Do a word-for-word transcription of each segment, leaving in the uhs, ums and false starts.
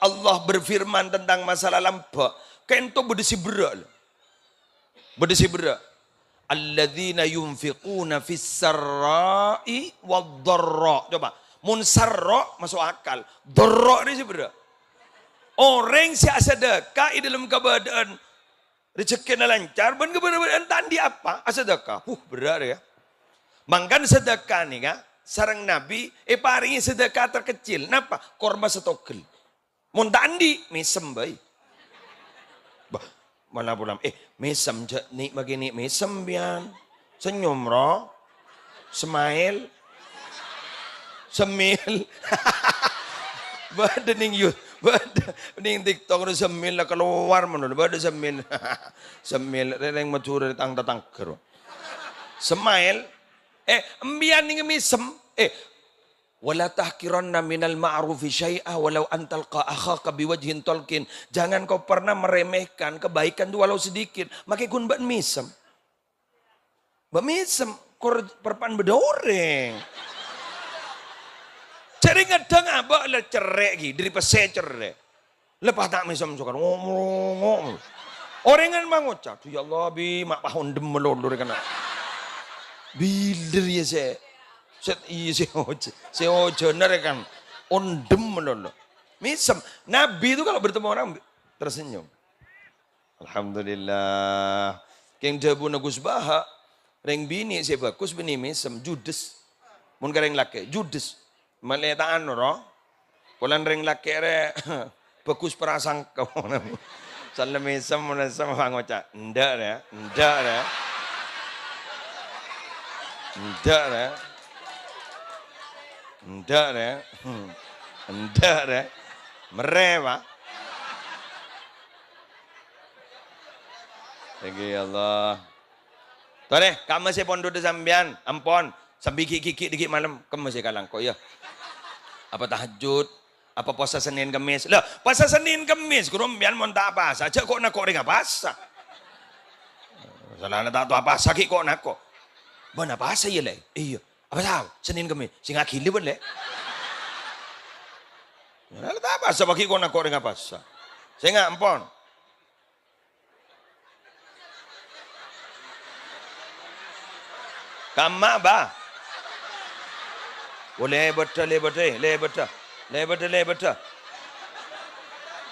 Allah berfirman tentang masalah lambâ', ka'dinto bâdâ sè berrâ', lho. Bâdâ sè berrâ'. "Alladzina yunfiquna fis sarra'i wad dharra." Coba, mon sarra' maso' akal, dharra' rè sè berrâ'. Orèng sè asadâka è dâlem kabâdâ'ân rejekkèna lancar, bân kabâdâ'ân ta' andi' apa, asadâka. Huh, berrâ' rè, yâ. Mangkana sadâka nèka, sareng Nabi èparèngè sadâka terkecil. Napa? Korma satoghel. Mon ta' andi', mèsem bhâi. Bâh, malah pulang. Eh, mèsem, jhâ' nè', makè nè' mèsem, sampèyan. Senyum, ro. Smile. Smile. Bâdâ nèng you-, bâdâ nèng TikTok rowa smile la kalowar mano, bâdâ smile. Smile, rèng Madhurâ tang-, tatangghâ rowa. Smile. Eh, sampèyan nèng mèsem. Eh, "Wa la tahqiranna minal ma'rufi syai'a walau an talqa akhaka biwajhin talqin." Jangan kau pernah meremehkan kebaikan itu walau sedikit. Makè ghun bâ'na mèsem. Bâ' mèsem, kor perpan bâdâ orèng. Jhâ' rèng ngaddhâng abâ' la cerrè' ghi, dâri pèssè cerrè'. Lepas ta' mèsem sokar, ngo-, ngo-, ngo-, orèngan mangoca', "Duh, ya Allah, bi, ma' pas ondhem malolo rè kana'." Bilâ rèya sè, sè, iyâ, sè ojhân, sè ojhânna rè kan, ondhem malolo. Mèsem. Nabi itu kalau bertemu orang tersenyum. Alhamdulillah. Kèng dhâbuna Gus Baha, rèng binè' sè bhâghus binè' mèsem, judes. Mon ka rèng lakè', judes. Malè ta' anu, ro. Polana rèng lakè' rè bhâghus prasangka. Sallem mèsem, mèsem, ngoca', "Endâ', rè. Endâ', rè. Endâ', rè. Endâ', rè. Endâ', rè." Merrè, Pa'. Èngghi, ya Allah. Torè, kamma sè pon dudhu sampèyan, ampon, sambi ghi'-ghi' dhâggi' malem, kamma sè kalangko', yâ. Apa tahajjud? Apa pasa Senin Kemis? Lah, pasa Senin Kemis, ghuru sampèyan mon ta' apasa, jhâ' ko'-nako' rèng apasa. Salana ta' tao apasa ghi' ko'-nako'. Bâ'na apasa, yâ, Lè'? Iyâ. Apasa? Senin Kemis. Sènga' ghilâ, bân, Lè'. Salana ta' apasa, bâ ghi' ko'-nako' rèng apasa. Sènga', ampon. Kamma, Bâ? Oh, lèbâddhâ, lèbâddhâ, eh, lèbâddhâ. Lèbâddhâ, lèbâddhâ.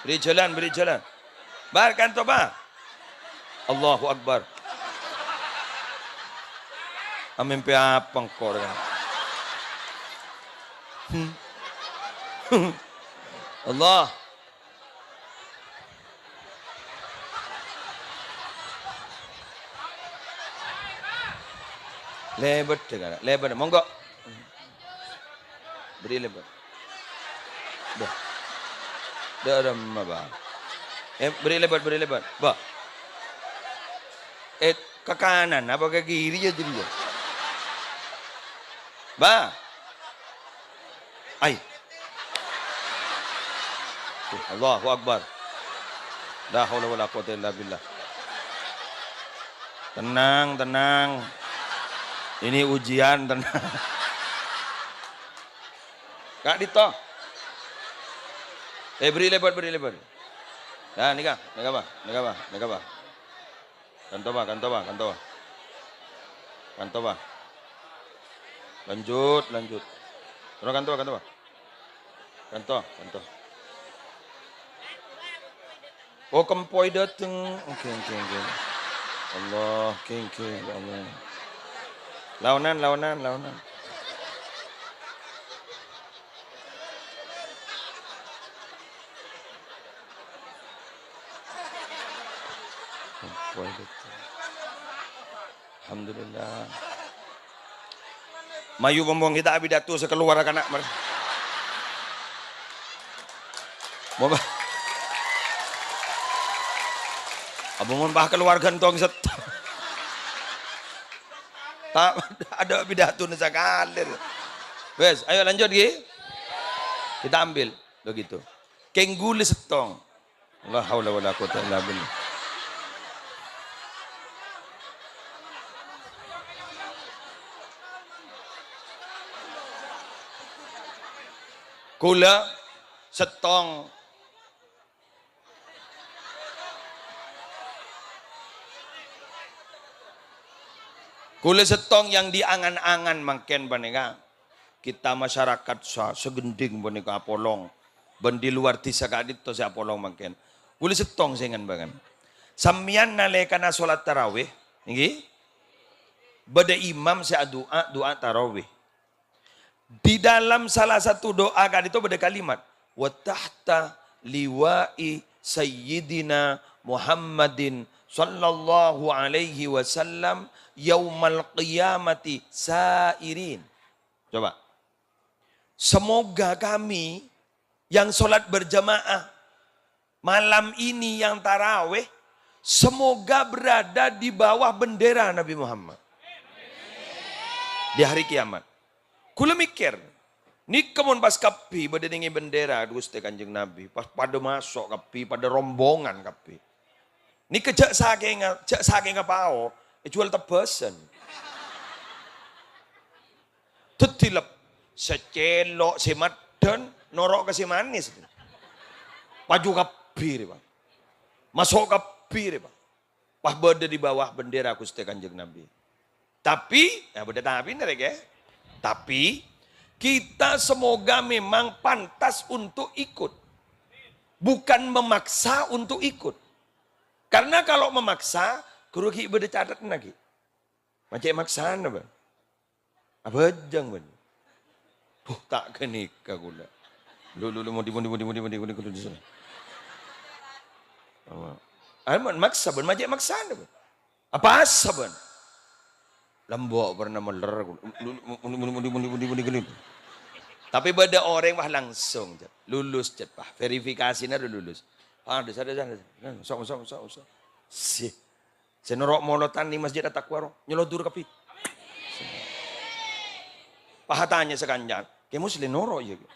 Beri jalan, beri jalan. Bâ, kanto, Bâ. Allahu Akbar. Amèmpè apa engko', rè? Hmm. Allah. Lèbât, Kak. Lèbât. Monggo. Beri lèbât. Dah. Dah, dah, ma, Bâ. Eh, beri lèbât, beri lèbât. Bâ. Eh, ke kanan apa ke kiri ya jadi ya? Bâ. Ai. Tuh, Allahu Akbar. La haula wala quwata illa billah. Tenang, tenang. Ini ujian, tenang. Kak Dito. Eh, beri lèbât, beri lèbât. Nah, nèka, nèka, Bâ, nèka, Bâ, nèka, Bâ. Kanto, Bâ, kanto, Bâ, kanto, Bâ. Kanto, Bâ. Lanjut, lanjut. Terus kanto, Bâ, kanto, Bâ. Kanto, kanto. Oh, kempoy dâteng. Oke, oke, oke. Allah, oke, oke, ya Allah. Laonan, laonan, laonan. Alhamdulillah. Mayu mompong kita abidato sakalowar kana' mar. Moba-, apa mon pas kalowar gantong set. Ta' ada abidatona sakalè. Wes, ayo lanjut, ghi. Kita ambil begitu. Kèng ghulâ sèttong. La haula wala quwata illa billah. Ghulâ sèttong Kaulâ sèttong yang diangan-angan mangkèn panèka. Kita masyarakat sa-, saghândhing panèka apolong. Bân di luar dhisa ka'dinto sè apolong mangkèn. Kaulâ sèttong sè ngan-bângan. Sampèyan nalèkana sholat tarawih, ngghi? Bâdâ imam sè adu'a, du'a tarawih. Di dalam salah satu doa ka'dinto bâdâ kalimat, "Wa tahta liwa'i Sayyidina Muhammadin sallallahu alaihi wasallam yaumal qiyamati sa'irin." Coba. Semoga kami yang sholat berjamaah malam ini yang tarawih, semoga berada di bawah bendera Nabi Muhammad di hari kiamat. Kaulâ mèkkèr, nèka mon pas kabbhi bâdâ nèngè bendera Ghustè Kanjeng Nabi, pas padâ maso' kabbhi, padâ rombongan kabbhi. Nèka jhâ' sakènga, jhâ' sakènga pao, èjhuwâl tebbhâsân. Dhâddhi lep-, sè cèlo', sè maddhân, noro' ka sè manis. Paju kabbhi rè, Pak. Maso' kabbhi rè, Pak. Pas bâdâ di bawah bendera Ghustè Kanjeng Nabi. Tapi, ya bâdâ tapina rè, kè. Tapi, kita semoga memang pantas untuk ikut. Bukan memaksa untuk ikut. Karena kalau memaksa, ghuru ghi' bâdâ catetna ghi'. Ma' cè' maksana, bân. Abhâjâng, bân. Duh, ta' ghânèka kaulâ. Lu, lu, lu, mondi, mondi, mondi, mondi, mondi, mondi, mondi, mondi. Apa? Ayo, bân, maksa, bân. Ma' cè' maksana, bân. Apa asa, bân? Lambâ' pernah meller, kaulâ. Lu, lu, mondi, mondi, mondi, mondi, mondi, mondi, mondi. Tapi bâdâ orèng, wah, langsung, jhât. Lulus, jhât, wah. Verifikasina udah lulus. Ah, di sana, sana, sana. Sok, sok, sok, sok. Sih. Sè noro' molotan è Masjid At-Taqwa ro, nyoloddur kabbhi. Pas atanya sakancana, "Kè Muslim noro', iyâ, kè?"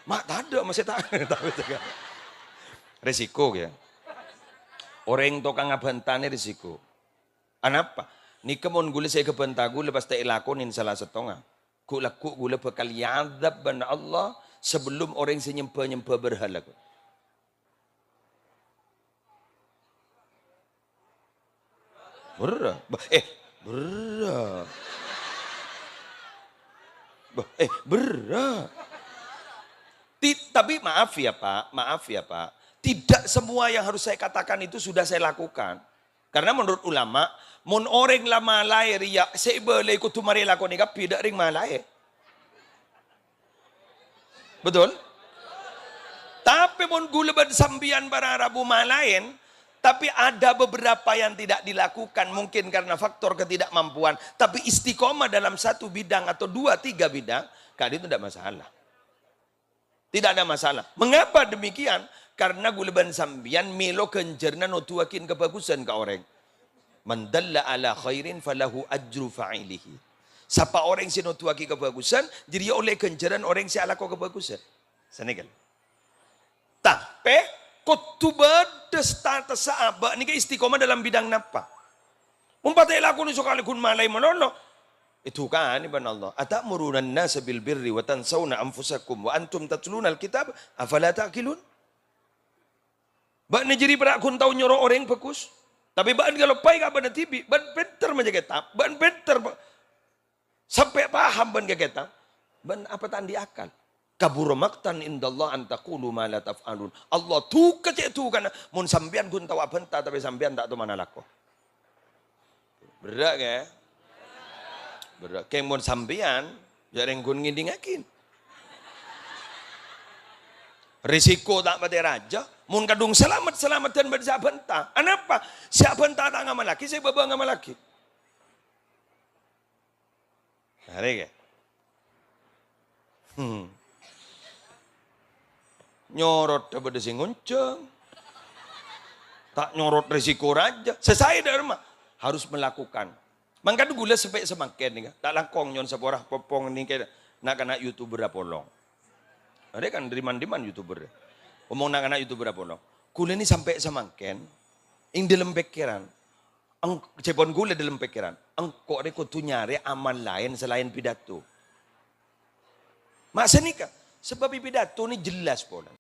Ma' tadâ', masih ta-, resiko, kè. Orèng tokang abhânta nè resiko. Anapa? Nèka mon ghulâ sè èghâbhânta ghulâ pas ta' èlakonè sala sèttonga. Ghu'-, lagghu' ghulâ bhâkal èadzâb bân Allah sebelum orèng sè nyembhâ-nyembhâ berhala. Berrâ'. Bâh, eh, berrâ'. Bâh, eh, berrâ'. Ti-, tapi maaf ya, Pak, maaf ya, Pak. Tidak semua yang harus saya katakan itu sudah saya lakukan. Karena menurut ulama, mon orèng la malaè rèya, sè èbâlâi kodhu marè èlakonè kabbhi, dâ' rèng malaè. Betul? Tapè mon ghulâ bân sampèyan para rabu malaèn, tapi ada beberapa yang tidak dilakukan, mungkin karena faktor ketidakmampuan, tapi istiqomah dalam satu bidang atau dua, tiga bidang, ka'dinto tidak masalah. Tidak ada masalah. Mengapa demikian? Karena ghulâ bân sampèyan mèlo ghânjhârânna noduwâghi kabhâghusân ka orèng. "Man dalla ala khairin falahu ajru fa'ilihi." Sapa orèng sè noduwâghi kabhâghusân, jârèya ollè ghânjhârân orèng sè alako kabhâghusân. Sanèka. Tapè, kodhu bâdâ statessa abâ' nèka istiqomah dalam bidang napa? Mon patè èlakonè sakalè ghun malaè malolo, èdukanè bân Allah. "Ata'murunan nasa bil birri wa tansawna anfusakum wa antum tatlunal kitab, afala ta'qilun?" Bâ'na jârèya pèra' ghun tao nyoro orèng bhâghus, tapè bâ'na kaloppaè ka bâ'na dhibi'. Bâ'na pènter maca kètab, bâ'na pènter pa-, sampè' paham bân ka kètab, bâ'na apa ta' andi' akal? "Kabura maqtan indallah an taqulu ma la taf'alun." Allah duka cè' dukana mon sampèyan ghun tao abhânta, tapè sampèyan ta' toman alako. Berrâ', kè? Berrâ'. Kèng mon sampèyan, jhâ' rèng ghun ngèdingngaghi. Risiko ta' patè rajâ, mon kadhung salamet-salameddhân bân sè abhânta. Anapa? Sè abhânta ta' ngamallaghi, sè bâbâ ngamallaghi. Arè, kè? Hmm. Nyorot bâdâ sè ngonjhâng. Ta' nyorot risiko rajâ. Sè saè dâ' remma harus melakukan. Mangkana ghulâ sampè' samangkèn nèka, ta' langkong nyo'on sapora, popong nèka na'-kana' YouTuber apolong. Arè kan dâri man-dimman YouTuber. Omong na'-kana' YouTuber apolong. Ghulâ nè sampè' samangkèn, è dâlem pèkkèran. Eng-, ca'èpon ghulâ dâlem pèkkèran, engko' rè kodhu nyarè amal laèn salaèn pidato. Ma' sanèka, sabâb è pidato nè jelas polana.